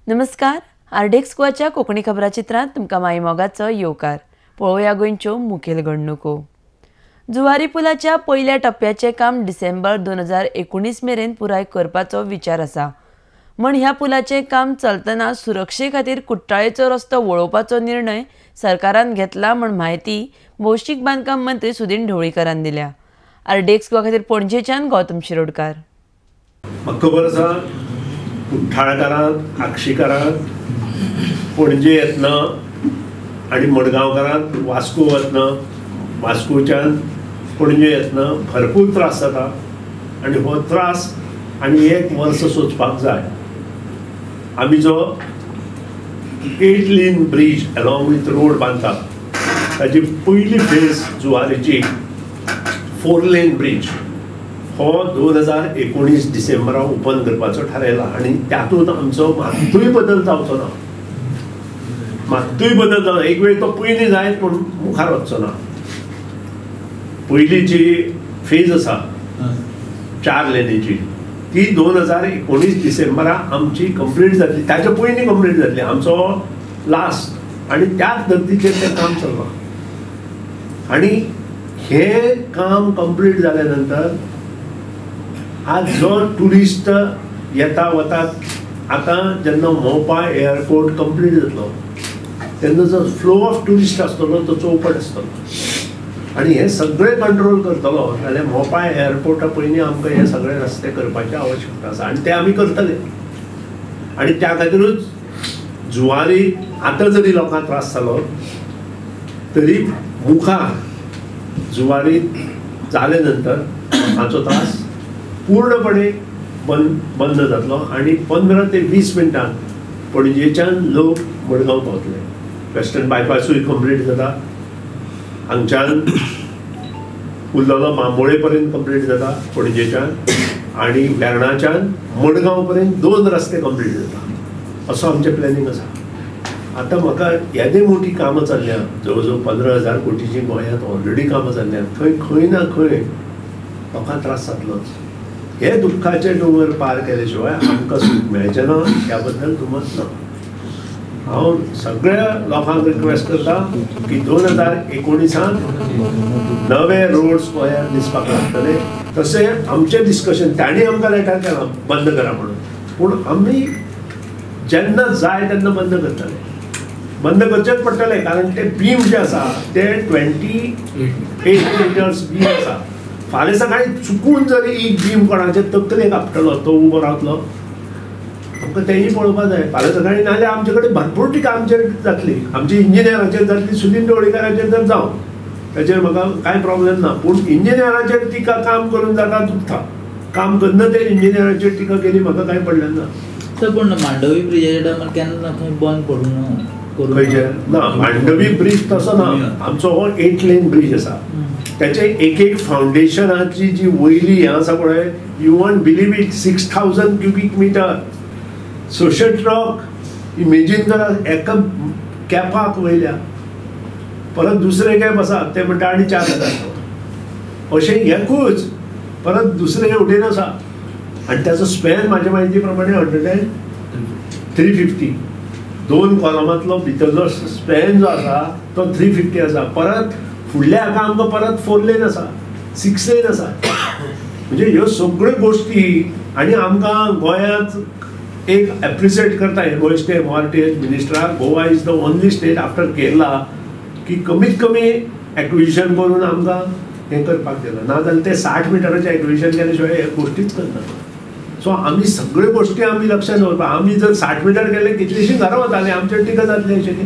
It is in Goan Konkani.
नमस्कार, आरडीएक्स गोवाच्या कोंकणी खबराचित्रांत तुमकां माई मोगाचो येवकार. पळोवया गोंयच्यो मुखेल घडणुको. जुवारी पुलाच्या पयल्या टप्प्याचें काम डिसेंबर 2019 मेरेन पुराय करपाचो विचार आसा. म्हण ह्या पुलाचें काम चलतना सुरक्षे खातीर कुट्टाळेचो रस्तो वळोवपाचो निर्णय सरकारान घेतला म्हण म्हायती भौशीक बांदकाम मंत्री सुदिन ढवळीकरान दिल्या. आरडीएक्स गोवा खातीर पणजेच्यान गौतम शिरोडकार. म्हाका खबर आसा कुट्टाळकारांक, आक्षीकारांक पणजे येतना आनी मडगांवकारांक वास्को वतना, वास्कोच्यान पणजे येतना भरपूर त्रास जाता आनी हो त्रास आनी एक वर्स सोंसपाक जाय. आमी जो 8 lane bridge along with road बांदता ताजी पयली फेज जुवारीची 4 लेन ब्रीज हो 2019 डिसेंबरा ओपन करपाचो थारायला आनी तातूंत आमचो मात्तूय बदल जावचो ना, मात्तूय बदल जावचो. एक वेळ तो पयलीं जायत पूण मुखार वचचो ना. पयली जी फेज आसा 4 लेनीची ती 2019 डिसेंबरा आमची कंप्लीट जातली, ताच्या पयलीं कंप्लीट जातली, आमचो लास्ट, आनी त्याच धर्तीचेर तें काम चल्लां. आनी हें काम कंप्लीट जाल्या नंतर आज जो ट्युरिस्ट येता वतात, आतां जेन्ना मोपा एअरपोर्ट कंप्लीट जातलो तेन्ना जो फ्लो ऑफ ट्युरिस्ट आसतलो तो चौपट आसतलो आनी हे सगळे कंट्रोल करतलो जाल्यार मोपा एअरपोर्टा पयलीं आमकां हे सगळे रस्ते करपाची आवश्यकता आसा आनी ते आमी करतले. आनी त्या खातीरूच जुवारी आतां जरी लोकांक त्रास जालो तरी मुखार जुवारी जाले नंतर लोकांचो त्रास पूर्णपणे बंद जातलो आनी 15 ते 20 मिनटां पणजेच्यान लोक मडगांव पावतले. वेस्टर्न बायपासूय कंप्लीट जाता, हांगच्यान उरलेलो बांबोळे पर्यंत कंप्लीट जाता पणजेच्यान, आनी वेर्णाच्यान मडगांव पर्यंत 2 रस्ते कंप्लीट जाता असो आमचें प्लॅनिंग आसा. आतां म्हाका येदे मोठी कामां चल्ल्या, जवळ जवळ 15,000 कोटीची गोंयांत ऑलरेडी कामां चल्ल्या, थंय खंय ना खंय लोकांक त्रास जातलोच. हे दुख्खाचे दोंगर पार केले शिवाय आमकां सूख मेळचें ना ह्या बद्दल दुमत ना. हांव सगळ्या लोकांक रिक्वेस्ट करता की 2019 नवे रोड्स गोंयांत दिसपाक लागतले. तशें आमचें डिस्कशन तांणी आमकां लेटर केलां बंद करा म्हणून, पूण आमी जेन्ना जाय तेन्ना बंद करतले, बंद करचेच पडटले, कारण ते बीम जे आसा ते 28 मिटर्स बीम आसा. फाल्यां सकाळी चुकून जरी एक बीम कोणाचे तकलेक आपटलो तो उबो रावतलो, आमकां तेंय पळोवपाक जाय. फाल्यां सकाळी नाजाल्यार आमचे कडेन भरपूर टिका आमचेर जातली, आमच्या इंजिनियराचेर जातली, सुदिन ढवळीकाराचेर जर जावं ताचेर म्हाका कांय प्रॉब्लेम ना, पूण इंजिनियराचेर टिका काम करून जाता दुखता, काम करना ते इंजिनियराचेर टिका केली म्हाका कांय पडलें ना. सर पूण मांडवी ब्रिजाच्या टायमार केन्ना खंय बंद पडूं ना? खंयचें ना, मांडवी ब्रीज तसो ना, आमचो हो 8 लेन ब्रीज आसा. त्याचे एक एक फावंडेशनाची जी वयली हें आसा पळय, you won't believe it, 6,000 cubic metre social truck imagine करा एका कॅपाक वयल्या, परत दुसरे कॅप आसा ते म्हणटा आनी 4,000 अशें एकूच, परत दुसरे वटेन आसा. आनी ताचो स्पॅन म्हाज्या म्हायती प्रमाणे 100 350, 2 कॉलमांतलो भितरलो स्पॅन जो आसा तो 350 आसा. परत फुडल्या हाका आमकां परत 4 लेन आसा, 6 लेन आसा. म्हणजे ह्यो सगळ्यो गोश्टी आनी आमकां गोंयांत एक एप्रिशिएट करता हे गोश्ट एमआरटीएच मिनिस्टराक, Goa is the only state after Kerala की कमीत कमी एक्विजिशन करून आमकां हें करपाक दिलां, ना जाल्यार ते 60 मिटराचें एक्विजिशन केले शिवाय हे गोश्टीच करना. सो आमी सगळ्यो गोश्टी आमी लक्षांत दवरपाक, आमी जर 60 मिटर केले कितलींशीं घरां वतालीं, आमचेर टिका जातली आशिल्ली.